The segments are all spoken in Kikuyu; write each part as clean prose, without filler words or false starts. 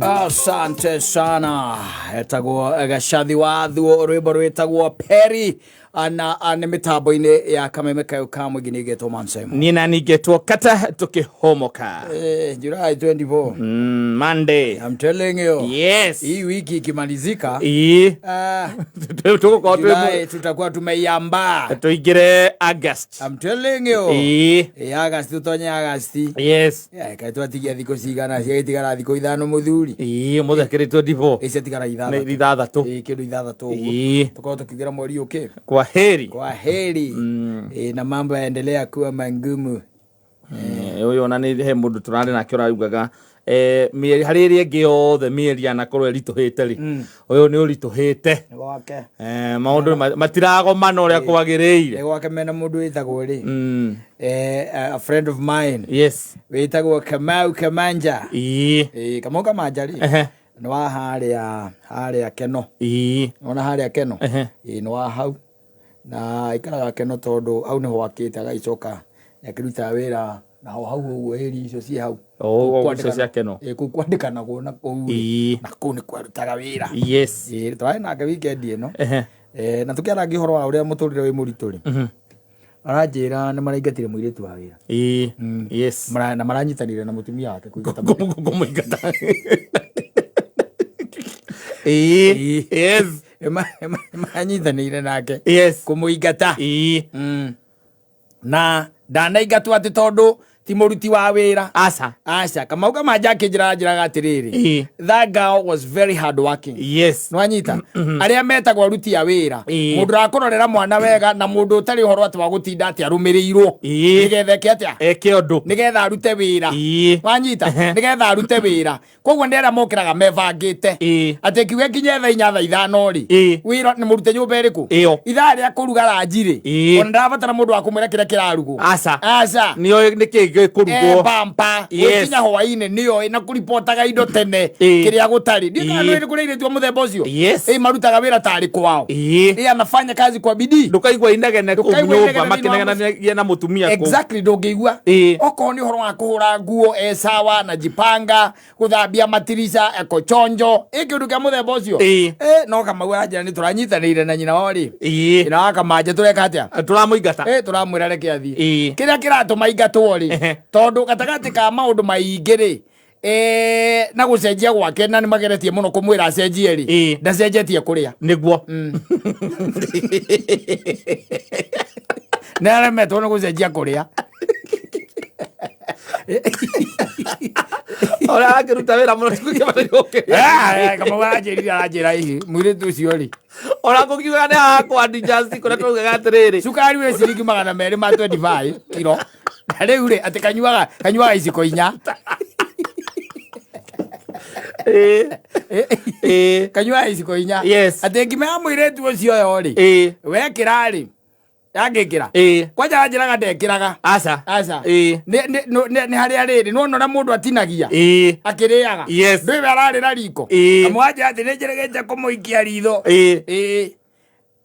Asante sana. Etagwo Gacathi wa Thuo, rwimbo rwitagwo Peri na nĩ mĩtambo-inĩ ya kameme kayo ka mũingĩ nĩ getwo Mansemo. Niĩ na ningĩtwo kata tũkĩhomoka. July 24. Monday. I'm telling you. Yes. Hii wiki ikimalizika, Tũgũkorwo July tutakuwa tumeiambaa. Tũingĩre August. I'm telling you. August, tutonye August. Yeah, kaĩ twatigia thikũ cigana ciagĩtigara? Thikũ 5, mũthuri. Ũmũthĩ akĩrĩ 24. Ĩ, ciatigara Nĩ 6. 6. Ĩ, kĩndũ 6 ũguo. Tukorwo tũkĩingĩra mweri ũkĩ. Kwa heri. Kwa heri. Na mambo yaendelea kuwa mangumu. Ũyũ ona nĩ he mũndũ tũrarĩ nake ũraugaga mĩeri harĩ ĩrĩa ĩngĩ yothe mĩeri anakorwo ĩritũhĩte rĩ, ũyũ nĩ ũritũhĩte. Nĩ gwake. Maũndũ matiragomana ũrĩa kwagĩrĩire. Nĩ gwake mena mũndũ wĩtagwo rĩ, a friend of mine wĩtagwo Kamau Kamanja. Kamau Kamanja rĩ, nĩ wa harĩa Keno. Ona harĩa Keno. Nĩ wa hau na aikaraga Keno tondũ hau nĩho akĩte, agagĩcoka nĩakĩrutaga wĩra naho hau ũguo ĩri icio ciĩ hau. O icio cia Keno. Kũu kwandĩkanagwo na kũu rĩ, na kũu nĩ kwarutaga wĩra. Tũrarĩ nake weekend ĩno. Na tũkĩarangia ũhoro wa ũrĩa mũtũrĩre wĩ mũritũ rĩ, aranjĩra nĩ maraingatire mũirĩtu wa wĩra. Na maranyitanĩire na mũtumia wake kũingata mũirĩtu. Kũmũingata. Yes. Maranyitanĩire nake kũmũingata. Na ndanaingatwo atĩ tondũ ti mũruti wa wĩra. Aca. Aca. Kamau Kamanja akĩnjĩra, anjĩraga atĩrĩrĩ, that girl was very hard working. Nwanyita arĩa metagwo aruti a wĩra, mũndũ ũrakũrorera mwana wega na mũndũ ũtarĩ ũhoro atĩ wa gũtinda atĩ arũmĩrĩirwo nĩgetha eke atĩa? Eke ũndũ. Nĩgetha arute wĩra. Wanyita, nĩgetha arute wĩra. Koguo nĩ arĩa mokĩraga mebangĩte atĩ kiuge kinye thaa 4, thaa 5 rĩ, wĩra nĩ mũrute nyũmba ĩrĩkũ. Ĩyo. Ithaa rĩa kũruga ranji rĩ, ona ndarabatara mũndũ wa kũmwĩra kĩrĩa kĩrarugwo. Aca. Aca. Nĩoĩ nĩkĩ gĩkũrugwo. Pampa. Gũkinya hwainĩ nĩoĩ na kũripotaga indo tene kĩrĩa gũtarĩ. Ndiũ kana nĩ kũrĩ airĩtu a mũthemba ũcio. Marutaga wĩra tarĩ kwao. Anafanya kazi kwa bidii. Ndũkaigua inegene kũu Ndũkaigua nyũmba inegene thĩinĩ wa makĩnegenanagia na mũtumia kũu. Exactly, ndũngĩigua. Okorwo nĩ ũhoro wa kũhũra nguo, e sawa na jipanga, gũthambia matirica eko chonjo, ĩ kĩndũ kĩa mũthemba ũcio. No Kamau aranjĩra nĩ tũranyitanĩire na nyina wao rĩ, nyina wa Kamanja, tũreka atĩa? Tũramũingata. Tũramwĩra reke athiĩ. Kĩrĩa kĩratũma ingatwo rĩ, tondũ gatagatĩ ka maũndũ maingĩ rĩ, na gũcenjia gwake, na nĩ mageretie mũno kũmwĩra acenjie rĩ, ndacenjetie kũrĩa. Nĩguo. Nĩ aremetwo nĩ gũcenjia kũrĩa. Ũrĩa arakĩruta wĩra mũno tũkĩbataire gũkĩrĩa. Kamau aranjĩrire, aranjĩra hihi mũirĩtu ũcio rĩ, Ona kũngiuga nĩ haha kwa Adjust kũrĩa tũraugaga atĩrĩrĩ, cukari wĩ ciringi 200 ma 25 kiro, na rĩu rĩ, atĩ kanyuaga iciko 4. Kanyuaga iciko 4. Atĩ ngima ya mũirĩtu ũcio ũyũ rĩ, wekĩra rĩ, yangĩkĩra kwanja anjĩraga ndekĩraga. Aca. Aca. Nĩ harĩa rĩrĩ nĩwona ũrĩa mũndũ atinagia akĩrĩaga. Ndũĩ we ararĩra riko. Kamwanja atĩ nĩ njĩrĩgĩte kũmũikia ritho.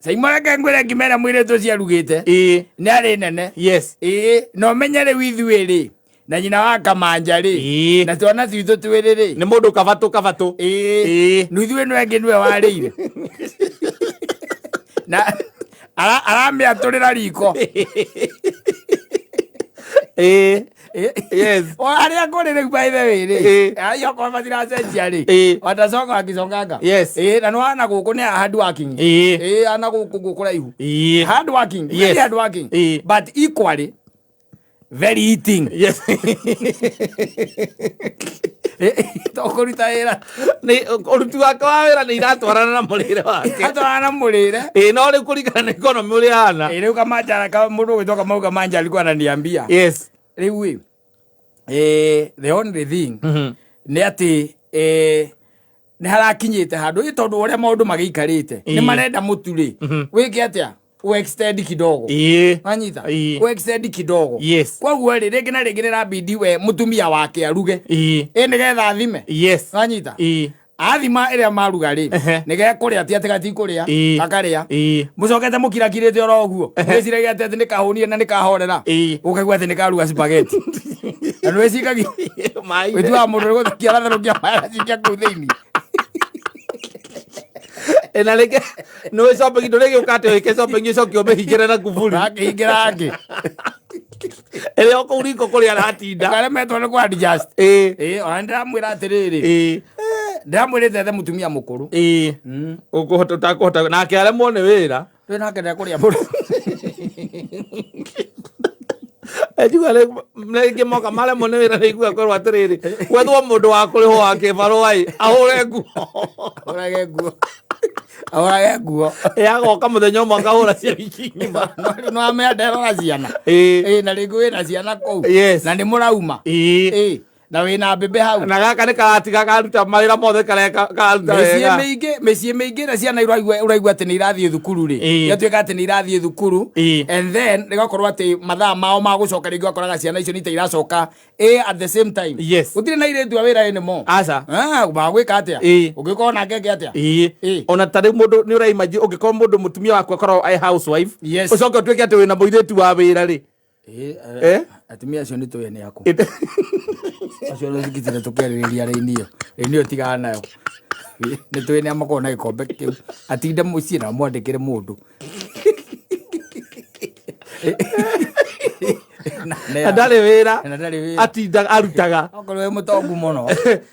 Caimo, reke ngwĩre, ngima ĩrĩa mũirĩtu ũcio arugĩte nĩ arĩ nene. Na ũmenye rĩu ithuĩ rĩ, na nyina wa Kamanja rĩ, na twana twitũ twĩrĩ rĩ, Nĩ mũndũ kabatũ kabatũ. Nĩ ithuĩ no ĩngĩ nĩwe warĩire na aramĩatũrĩra riko. O harĩa kũrĩ rĩu, by the way rĩ, ai okorwo matiracenjia rĩ, watacoka akiconganga. Na nĩwana gũkũ nĩ hard working. Ana gũkũ gũkũ kũraihu, hard working, very hard working, but equally very eating. To kũruta wĩra. Nĩ ũruti wake wa wĩra nĩ iratwarana na mũrĩre wake. Atwarana na mũrĩre. No rĩu kũringana na economy ũrĩa hana. Rĩu Kamanja, mũndũ ũgwĩtwo Kamau Kamanja alikuwa ananiambia, rĩu ĩ, the only thing nĩ atĩ nĩ harakinyĩte handũ ĩ, tondũ ũrĩa maũndũ magĩikarĩte, nĩ marenda mũtu rĩ, wĩke atĩa? Extend kidogo. Wanyita? Extend kidogo. Koguo rĩ, rĩngĩ na rĩngĩ nĩ rabidi we mũtumia wake aruge, ĩ nĩgetha athime. Wanyita? Athima ĩrĩa maruga rĩ, nĩgekũrĩa, ti atĩ gatikũrĩa. Gakarĩa. Mũcokete mũkirakirĩte oro ũguo, mwĩciragia atĩ nĩ kahũnire na nĩ kahorera. Ũkaigua atĩ nĩ karuga spaghetti. Na nĩ wĩcikagia Maĩ. wĩtuaga mũndũ nĩ gũtherũkia aratherũkia maĩ agacikia kũu thĩinĩ. Na rĩngĩ nĩ shopping ndũrĩgĩũka atĩ wĩke shopping ũcoke ũmĩhingĩre na kuburi. Akĩhingĩra angĩ. Ĩrĩa o kũu riko kũrĩa aratinda. Karemetwo nĩ kũ adjust. Ĩĩ, ona nĩ ndĩramwĩra atĩrĩrĩ. Ndĩramwĩrĩte ethe mũtumia mũkũrũ. Ĩĩ. Ũkũhota ũtakũhota nake aremwo nĩ wĩra. Rĩu nake ndekũrĩa mũno. Njigua rĩngĩ moka maremwo nĩ wĩra nĩigua kwĩrwo atĩrĩrĩ, gwethwo mũndũ wa kũrĩhwo wa kĩbarũa ĩ ahũre nguo. Ahũrage nguo. Ahũrage nguo. Ĩ agoka mũthenya ũmwe akahũra cia wiki ng'ima. No amenya nderora ciana. Ĩĩ. Ĩĩ, na rĩngĩ wĩna ciana kũu. Yes. Na nĩ mũrauma. Ĩĩ. Ĩĩ, na wĩna mbembe hau. Na gaka nĩ karatiga karuta mawĩra mothe kareka karuta Mĩciĩ wega. mĩingĩ, mĩciĩ mĩingĩ na ciana ũraigua atĩ nĩ irathiĩ thukuru rĩ. Ĩĩ. Igatuĩka atĩ nĩ irathiĩ thukuru. Ĩĩ. And then rĩgakorwo atĩ mathaa mao ma gũcoka rĩngĩ ũgakoraga ciana icio nĩ ta iracoka ĩ at the same time. Yes. Gũtirĩ na airĩtu a wĩra anymore. Aca. Ah, magwĩka atĩa? Ĩĩ. Ũngĩkorwo nake eke atĩa? Ĩĩ. Ĩĩ. Ona ta rĩu mũndũ nĩ ũraimagine ũngĩkorwo mũndũ mũtumia waku akorwo e housewife. Yes. Ũcoke ũtuĩke atĩ wĩna mũirĩtu wa wĩra rĩ. Ĩĩ, Eh? Atumia acio nĩ tũĩ nĩ akũ. Acio rĩu tũkĩarĩrĩria raini ĩyo. Raini ĩyo tigana nayo. Nĩ tũĩ nĩ amakorwo na gĩkombe kĩu. Atinde mũciĩ na mwandĩkĩre mũndũ. Na ndarĩ wĩra. Na ndarĩ wĩra. Atindaga arutaga. Okorwo wĩ mũtongu mũno.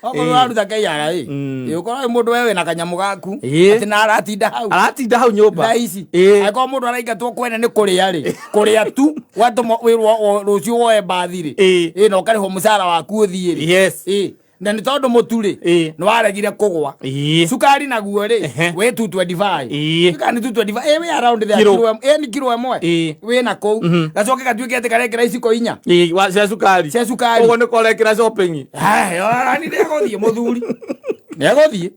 Okorwo ũraruta KRA. Ĩĩ, ũkorwo wĩ mũndũ we wĩna kanyamũ gaku. Ĩĩ. Atĩ na aratinda hau. Aratinda hau nyũmba. Thaa ici. Ĩĩ. Angĩkorwo mũndũ araingatwo kwene nĩ kũrĩa rĩ. Kũrĩa tu watũmwo wĩrwo rũciũ woe mbathi rĩ. Ĩĩ. Ĩĩ, na ũkarĩhwo mũcara waku ũthiĩ rĩ. Yes. Ĩĩ. Na nĩ tondũ mũtu rĩ. Ĩĩ. Nĩ waregire kũgwa. Ĩĩ. Cukari naguo rĩ. Ehe. Wĩ 225. Ĩĩ. Kana nĩ 225. Ĩĩ, wĩ around there. Kiro. Kiro ĩĩ, nĩ kiro ĩmwe. Ĩĩ. Wĩ na kũu. Gacoke gatuĩke atĩ karekĩra iciko inya. Ĩĩ, cia cukari. Cia cukari. Ũguo nĩ korekĩra shopping. Nĩ egũthiĩ mũthuri. Nĩ egũthiĩ.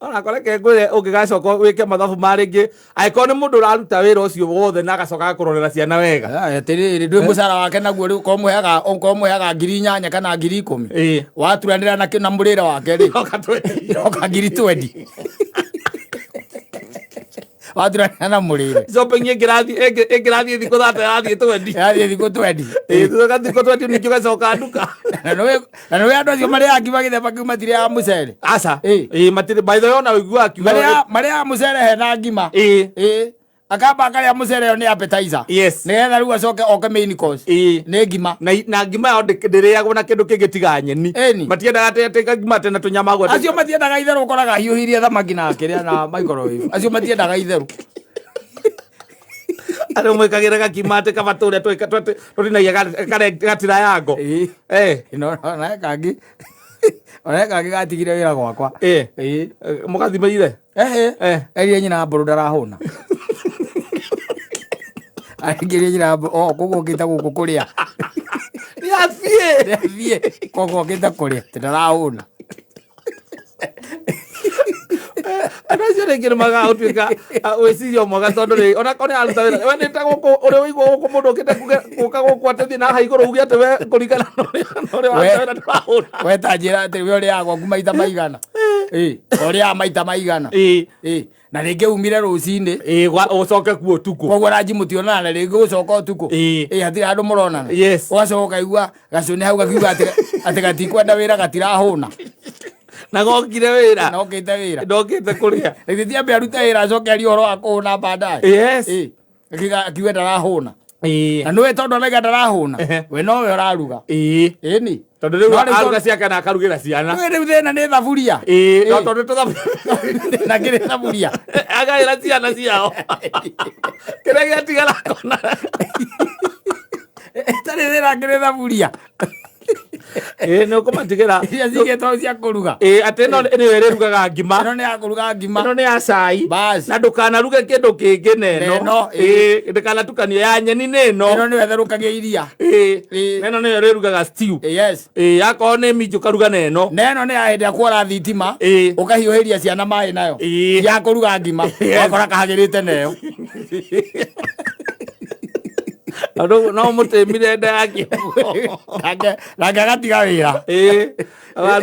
Ona koreke ngwĩre ũngĩgacoka wĩke mathabu ma rĩngĩ angĩkorwo nĩ mũndũ ũraruta wĩra ũcio wothe na agacoka agakũrorera ciana wega. Atĩrĩrĩ, ndũĩ mũcara wake naguo rĩu korwo mũheaga 8,000 kana 10,000. Ĩĩ. Waturanĩra na mũrĩre wake rĩ. Oka twendi. Oka 20,000. Waturanĩra na mũrĩre. Shopping ĩngĩrathiĩ thikũ thate yarathiĩ twendi. Yarathiĩ thikũ twendi. Ĩĩ, thutha thikũ twendi ningĩ ũgacoka nduka. Na nĩũĩ andũ acio marĩaga ngima gĩthemba kĩu matirĩaga mũcere. Aca. Ĩĩ. Ĩĩ, matirĩ by the way ona ũiguaga akiuga. Marĩaga mũcere hena ngima. Ĩĩ. Ĩĩ. Akamba akarĩa mũcere ĩyo nĩ appetizer. Yes. Nĩgetha rĩu acoke oke main course. Ĩĩ. Nĩ ngima. Na ngima yao ndĩrĩagwo na kĩndũ kĩngĩ tiga nyeni. Ĩni. Matiendaga atĩ ngima atĩ na tũnyama gwa. Acio matiendaga itherũ ũkoraga ahiũhirie thamaki na akĩrĩa na microwave. Acio matiendaga itherũ. Arĩa mwĩkagĩra gakima atĩ kaba tũrĩa tũtinagia gatirayango. Ĩĩ. Eh. No, ona kangĩ. Ona kangĩ gatigire wĩra gwakwa. Ĩĩ. Ĩĩ. Mũgathimeire. Ehe. Eh. Erire nyina mbũrũ ndarahũna. Aingĩrie nyina mbũrũ, oh, koguo ũkĩte gũkũ kũrĩa. Nĩathiĩ. Nĩathiĩ. Koguo ũkĩte kũrĩa, atĩ ndarahũna. Andũ acio rĩngĩ nĩ magaga gũtuĩka wĩcirio mwega tondũ rĩ ona korwo nĩ aruta wĩra we nĩ ta gũkũ ũrĩa ũigua gũkũ mũndũ ũkĩte gũka gũkũ atĩ thiĩ na haha igũrũ uge atĩ we kũringana na ũrĩa waruta wĩra ndũrahũna. We ta njĩra atĩ we ũrĩaga gwaku maita maigana. Ĩĩ, ũrĩaga maita maigana. Ĩĩ. Ĩĩ, na rĩngĩ umire rũcinĩ. Ĩĩ, ũcoke kuo ũtukũ. Koguo ranji mũtionana na rĩngĩ gũcoka ũtukũ. Ĩĩ. Ĩĩ, hatirĩ handũ mũronana. Yes. Ũgacoka ũkaigua gacũnĩ hau gakiuga atĩ gatikwenda wĩra gatirahũna. Na gokire wĩra. Na okĩte wĩra. Ndokĩte kũrĩa. Rĩngĩ ti ambe arute wĩra acoke arie ũhoro wa kũhũna baadaye. Yes. Ĩĩ. Akiuga ndarahũna. Ĩĩ. Na nĩwe tondũ arauga ndarahũna. Ehe. We nowe ũraruga. Ĩĩ. Ĩni. Tondũ rĩu No rĩu aruga ciake na akarugĩra ciana. Nĩwe rĩu thĩna nĩ thaburia. Ĩĩ, no tondũ tũthabu. Thĩna kĩrĩ thaburia. Agaĩra ciana ciao. Kĩrĩa gĩatigara kona. Tarĩ thĩna kĩrĩ thaburia. Ĩĩ, nĩ ũkũmatigĩra. Iria cigĩtwo cia kũruga. Ĩĩ, atĩ ĩno nĩyo ĩrĩrugaga ngima. Ĩno nĩ ya kũruga ngima. Ĩno nĩ ya cai. Bas. Na ndũkanaruge kĩndũ kĩngĩ na ĩno. Na ĩno, ĩĩ. Ĩĩ, ndũkanatukanie ya nyeni nĩ ĩno. Ĩno nĩyo ĩtherũkagia iria. Ĩĩ. Ĩĩ. Na ĩno nĩyo ĩrĩrugaga stew. Yes. Ĩĩ, akorwo nĩ minji ũkaruga na ĩno. Na ĩno nĩ ya hĩndĩ ĩrĩa kuora thitima. Ĩĩ. Ũkahiũhĩria ciana maĩ nayo. Ĩĩ. Ya kũruga ngima. Yes. Ũgakora kahagĩrĩte na ĩyo. Tondũ no mũtĩmire nda ya kĩongo. Nake agatiga wĩra. Ĩĩ.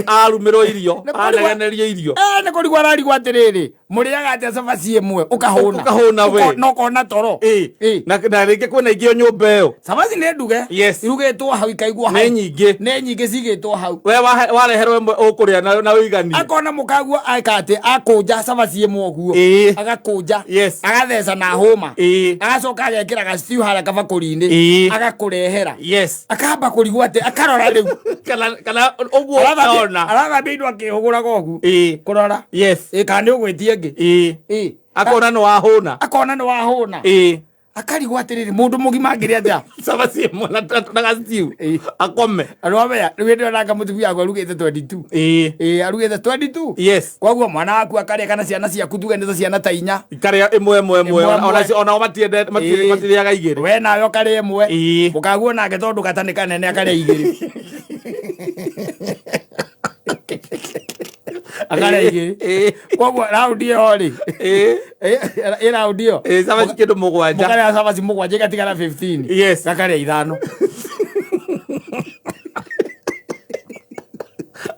Arumĩrwo irio, Nĩ kũrigwo- anegenerio irio. Nĩ kũrigwo ararigwo atĩrĩrĩ. Mũrĩaga atĩa cabaci ĩmwe ũkahũna? Ũkahũna we. Na ũkona toro. Ĩ. Na rĩngĩ kwĩna ingĩ o nyũmba ĩyo. Cabaci nĩ nduge. Yes. Irugĩtwo hau, ikaigwo hau. Nĩ nyingĩ. Nĩ nyingĩ cigĩtwo hau. We wareherwo ĩmwe ũkũrĩa na ũiganie. Akona mũkaguo eka atĩ akũnja cabaci ĩmwe ũguo. Agakũnja. Yes. Agatheca na hũma. Agacoka agekĩra gaciu harĩa kabakũri-inĩ. Agakũrehera. Yes. Akamba kũrigwo atĩ akarora rĩu. Kana ũguo ona. Arathambia indo akĩhũgũraga ũguo. Kũrora. Yes. Ĩ, kana nĩ ũgwĩtia ĩngĩ. Ĩ. Akona nĩ wahũna. Akona nĩ wahũna. Akarigwo atĩrĩrĩ, mũndũ mũgima angĩrĩa atĩa cabaci ĩmwe na gaciu akome. Andũ amenya rĩu hĩndĩ ĩyo nanga mũtumia wakwa arugĩte 22. Ĩ, arugĩte 22. Yes. Koguo mwana waku akarĩa, kana ciana ciaku, tuge nĩ ta ciana ta inya. Ikarĩa ĩmwe ĩmwe ĩmwe. Ĩmwe, ĩmwe. Onao matiendete, matirĩaga igĩrĩ. We nawe ũkarĩa ĩmwe. Mũkaguo nake tondũ gata nĩ kanene akarĩa igĩrĩ. Akarĩa igĩrĩ. Koguo raundi ĩyo rĩ, ĩ raundi ĩyo. Ĩ, cabaci kĩndũ mũgwanja. Mũkarĩa cabaci mũgwanja igatigara 15. Yes. Gakarĩa ithano.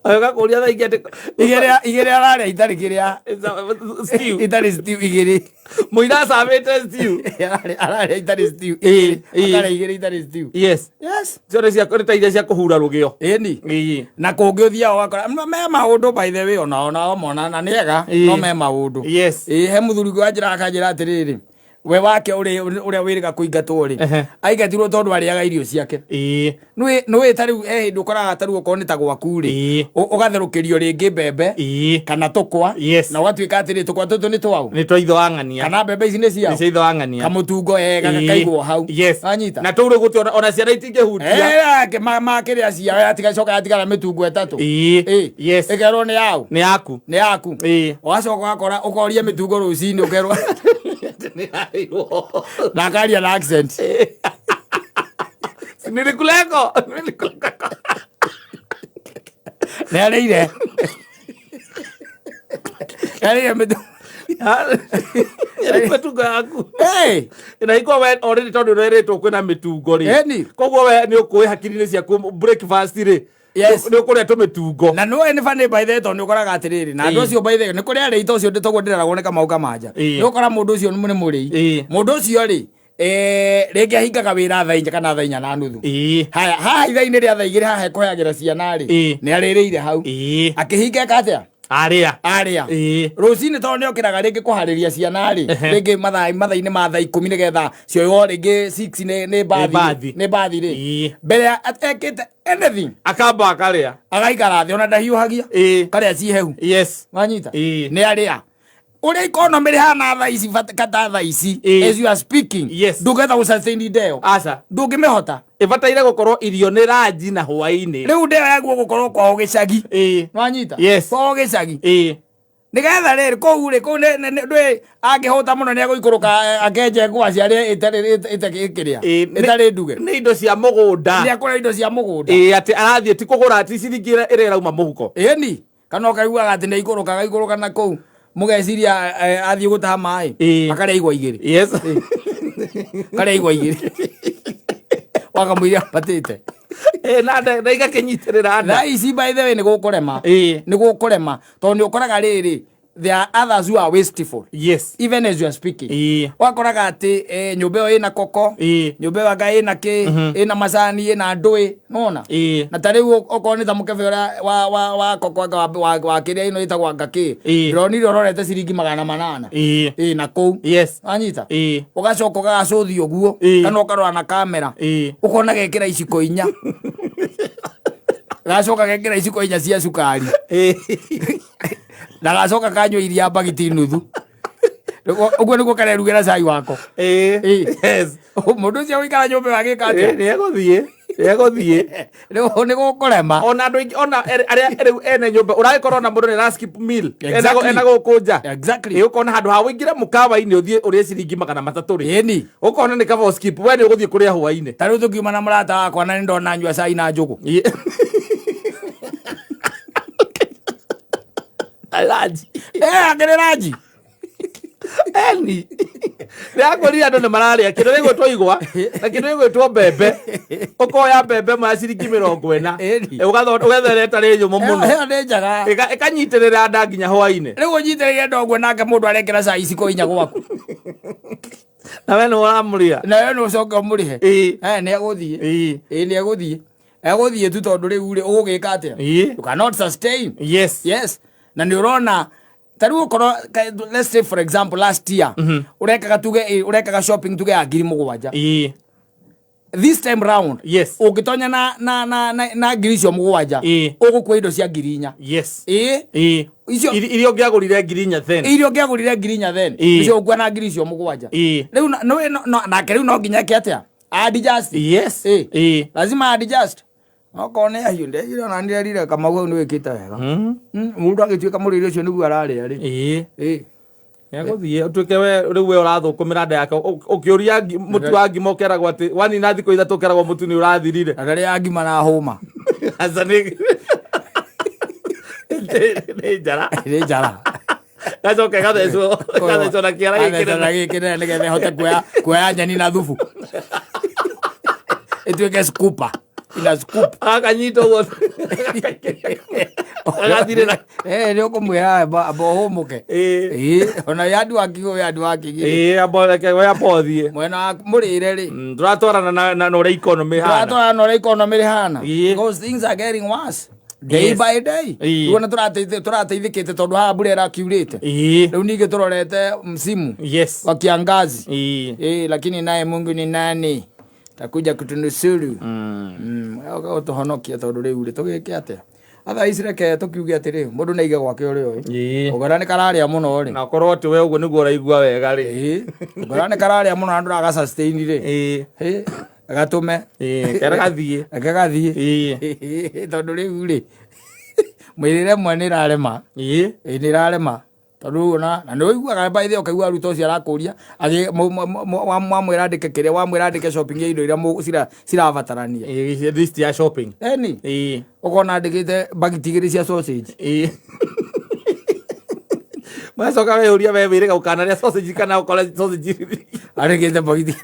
Ũgakũria thaa ingĩ atĩ Igĩrĩ igĩrĩ ararĩa itarĩ kĩrĩa. Stew. Itarĩ stew igĩrĩ. Mũira acamĩte stew. Ararĩa itarĩ stew igĩrĩ. Akarĩa igĩrĩ itarĩ stew. Yes. Yes. Icio nĩ ta iria cia kũhura rũgĩo. Ĩni. Na kũngĩ ũthiaga ũgakora me maũndũ, by the way, onao nao mona na nĩ ega, no me maũndũ. Yes. Ĩ, he mũthuri ũngĩ wanjĩra, akanjĩra atĩrĩrĩ, we wake ũrĩa wĩrĩga kũingatwo rĩ, aingatirwo tondũ arĩaga irio ciake. Nĩũĩ ta rĩu he hĩndĩ ũkoraga ta rĩu okorwo nĩ ta gwaku rĩ, ũgatherũkĩrio rĩngĩ mbembe kana tũkwa, Yes. na ũgatuĩka atĩrĩ, tũkwa tũtũ nĩ twaũ? Nĩ twa ithe wa ng'ania. Kana mbembe ici nĩ ciao? Nĩ cia ithe wa ng'ania. Kamũtungo gakaigwo hau. Yes. Wanyita? Na tũu rĩu gũtirĩ ona ciana itingĩhutia. Makĩrĩa ciao, yatigacoka yatigara mĩtungo ĩtatũ. Yes. Ĩkerwo nĩ yaũ? Nĩ yaku. Nĩ yaku. Ũgacoka ũgakora ũkoria mĩtungo rũcinĩ, ũkerwo Nĩ yarĩirwo. Na akaria na accent. Nilikuleko. Nilikuleko. Nĩ arĩire, arĩire mĩtungo. Yarĩ mĩtungo yaku. Hey! Na iko we already tondũ ũrerĩtwo kwĩna mĩtungo rĩ. Ĩni. Koguo we nĩ ũkũĩ hakiri-inĩ ciaku breakfast rĩ. Yes. Nĩ ũkũrĩa tũmĩtungo. Na nĩwe nĩ funny, by the way, tondũ nĩ ũkoraga atĩrĩrĩ, na andũ acio, by the way, nĩ kũrĩ arĩi ta ũcio toguo ndĩreragwo nĩ Kamau Kamanja. Nĩ ũkora mũndũ ũcio nĩ mũrĩi. Mũndũ ũcio rĩ, rĩngĩ ahingaga wĩra thaa 4 kana thaa 4:30. Haya, haha ithaa-inĩ rĩa thaa 2 haha ekũheagĩra ciana rĩ, nĩ arĩrĩire hau. Akĩhinga eka atĩa? Arĩa. Arĩa. Rũcinĩ tondũ nĩ okĩraga rĩngĩ kũharĩria ciana rĩ, rĩngĩ mathaa-inĩ ma thaa 10 nĩgetha cioywo rĩngĩ 6 nĩ bathi. Mbathi nĩ mbathi rĩ, mbere ya ekĩte anything, Akamba akarĩa. Agaikara thĩ, ona ndahiũhagia. Karĩa ci hehu. Wanyita? Nĩ arĩa ũrĩa economy rĩhana thaa ici, kata thaa ici, as you are speaking, ndũngĩhota gũ sustain ndeo. Aca. Ndũngĩmĩhota. Ĩbataire gũkorwo irio nĩ ranji na hwaĩ-inĩ. Rĩu ndeo yaguo gũkorwo kwao gĩcagi. Wanyita? Yes. Kwao gĩcagi, nĩgetha rĩrĩ kũu rĩ, kũu ndwĩ angĩhũta mũno nĩ egũikũrũka, akenje ngwacĩ arĩa ĩtarĩ ĩkĩrĩa ĩtarĩ nduge. Nĩ indo cia mũgũnda. Nĩ akũrĩa indo cia mũgũnda. Ĩ, atĩ arathiĩ ti kũgũra, ti ciringi ĩrĩa ĩrauma mũhuko. Ĩni, kana ũkaiguaga atĩ nĩ aikũrũka, agaikũrũka na kũu mũgeciria athiĩ gũtaha maĩ. Akarĩa igwa igĩrĩ. Karĩa igwa igĩrĩ wakamũiria ambatĩte. Ĩ, na igakĩnyitĩrĩra nda. Thaa ici, by the way, nĩ gũkũrema. Nĩ gũkũrema tondũ nĩ ũkoraga rĩrĩ, there are others who are wasteful even as you are speaking. Wakoraga atĩ nyũmba ĩyo ĩna koko, nyũmba ĩyo anga ĩna kĩ, ĩna macani, ĩna ndũĩ nona. Na ta rĩu okorwo nĩ ta mũkebe ũrĩa wa koko, anga wa kĩrĩa ĩno ĩtagwo anga kĩ, ndĩronire ũrorete ciringi 800. Ĩ, na kũu. Wanyita? Ũgacoka ũgagacũthi ũguo, kana ũkarora na kamera, ũkona gekĩra iciko inya, gacoka gekĩra iciko inya cia cukari, na gacoka kanyua iria mbagiti nuthu. Ũguo nĩguo karerugĩra cai wako. Mũndũ ũcio gũikara nyũmba ĩyo agĩka atĩa? Nĩ egũthiĩ, nĩ egũthiĩ. Nĩ gũkũrema. Ona andũ aingĩ, ona arĩa rĩu ene nyũmba, ũragĩkorwo ona mũndũ nĩ ara skip meal ena gũkũ nja. Ĩ, ũkona handũ ha ũingĩre mũkawa-inĩ ũthiĩ ũrĩe ciringi 300 rĩ, ũkona nĩ kaba skip, we nĩ ũgũthiĩ kũrĩa hwaĩ-inĩ. Ta rĩu tũkiuma na mũrata wakwa na nĩ ndona nyua cai na njũgũ. Lunch. Akĩrĩ ranji. Eni. Ndĩrakwĩrire andũ nĩ mararĩa kĩndũ gĩgwĩtwo igwa na kĩndũ gĩgwĩtwo mbembe. Ũkoya mbembe ĩmwe ya ciringi 40. Ĩni. Ũgethera ĩtarĩ nyũmũ mũno. Ĩyo nĩ njega. Ĩkanyitĩrĩra nda nginya hwainĩ. Rĩu ũnyitĩrĩire ndoguo nake mũndũ arekĩra cai iciko inya gwaku. Na we nĩ ũramũrĩa. Na we nĩ ũcoke ũmũrĩhe. Ĩĩ. Eh, nĩ egũthiĩ. Ĩĩ. Ĩĩ nĩ egũthiĩ. Egũthiĩ tu tondũ rĩu rĩ ũgũgĩka atĩa? Ĩĩ. You cannot sustain. Yes. Yes. Na nĩ ũrona ta rĩu okorwo let's say for example last year ũrekaga tuge ũrekaga shopping tuge ya 7,000. Ĩĩ. This time round Yes. ũngĩtonya na 7,000 Ĩĩ. ũgũkua indo cia 4,000. Yes. Ĩĩ. Ĩĩ. Icio Iria ũngĩagũrire 4,000 then. Iria ũngĩagũrire 4,000 then. Ĩĩ. Icio ũkua na 7,000. Ĩĩ. Rĩu nake rĩu no nginya eke atĩa? Adjust. Yes. Ĩĩ. Ĩĩ. Lazima adjust. Okorwo nĩ ahiũ ndegire ona ndirerire Kamau hau nĩ wĩkĩte wega. Mũndũ agĩtuĩka mũrĩre ũcio nĩguo ararĩa rĩ. Ĩĩ. Ĩĩ. Egũthiĩ ũtuĩke we rĩu we ũrathũkũmĩra nda yake ũkĩũria mũtu wa ngima ũkeragwo atĩ wanina thikũ 3 ũkeragwo mũtu nĩ ũrathirire. Na ndarĩa ngima na hũma. Aca nĩ njara. Nĩ njara. Gacoka gathecwo na kĩara gĩkĩ Gathecwo na gĩkĩ nene nĩgetha ĩhote kuoya nyeni na thubu. Ĩtuĩke scooper. Ina scoop. Agakanyita ũguo agathirĩra. Eh, nĩ ũkũmwĩra amba ũhũmũke. Ĩĩ. Ĩĩ, ona yandi wa kigo yandi wa kigi. Ĩĩ, amba reke we amba ũthiĩ. Mwena wa mũrĩre rĩ. Tũratwarana na ũrĩa economy ĩhana. Tũratwarana na ũrĩa economy ĩhana. Ĩĩ. Because things are getting worse. Day Yes. by day. Ĩĩ. Rĩu ona tũrateithĩkĩte tondũ haha mbura ĩrakiurĩte. Ĩĩ. Rĩu ningĩ tũrorete msimu Yes. wa kiangazi. Ĩĩ. Ĩĩ, lakini naye Mungu ni nani? Takuja kutunusuru. Ũtũhonokia tondũ rĩu rĩ tũgĩke atĩa? Atha ici reke tũkiuge atĩrĩ, mũndũ nĩ aige gwake ũrĩa ũĩ. Ĩĩ. Ũngĩona nĩ kararĩa mũno rĩ. Na ũkorwo atĩ we ũguo nĩguo ũraigua wega rĩ. Ĩĩ. Ũngĩona nĩ kararĩa mũno na ndũraga sustain rĩ. Ĩĩ. Ĩĩ. Gatũme. Ĩĩ, kera gathiĩ. Reke gathiĩ. Ĩĩ. Tondũ rĩu rĩ mĩrĩre ĩmwe nĩ ĩrarema. Ĩĩ. Ĩĩ nĩ ĩrarema. Tondũ rĩu ona na nĩ ũiguaga by the way ũkaigua arutwo ũcio arakũria wamwĩra andĩke kĩrĩa wamwĩra andĩke shopping ya indo iria cirabatarania. Ĩĩ, list ya shopping. Eni. Ĩĩ. Ũkona andĩkĩte bagiti 2 cia sausage. Ĩĩ. Macoka weyũria we wĩrĩga ũkanarĩa sausage kana ũkore sausage. Andĩkĩte bagiti.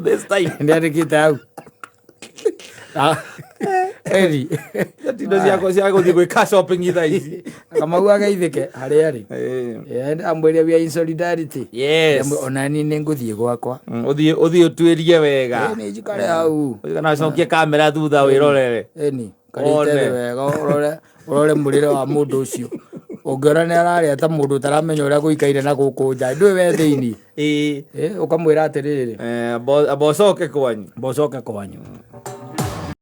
This time. Nĩ andĩkĩte hau. Eni. Tindo ciakwa cia gũthiĩ gwĩka shopping thaa ici. Kamau ageithĩke harĩa arĩ. Ĩĩ. Amwĩre we are in solidarity. Yes. Ona niĩ nĩ ngũthiĩ gwakwa. Ũthiĩ ũtuĩrie wega. Ĩĩ, nĩ njikare hau. Ũthiĩ kana ũcokie kamera thutha wĩrorere. Ĩni, karĩte thĩ wega ũrore mũrĩre wa mũndũ ũcio. Ũngĩona nĩ ararĩa ta mũndũ ũtaramenya ũrĩa gũikaire na gũkũ nja, ndũĩ we thĩinĩ. Ĩĩ. Ĩĩ, ũkamwĩra atĩrĩrĩ. Amba ũcoke kwanyu. Amba ũcoke kwanyu.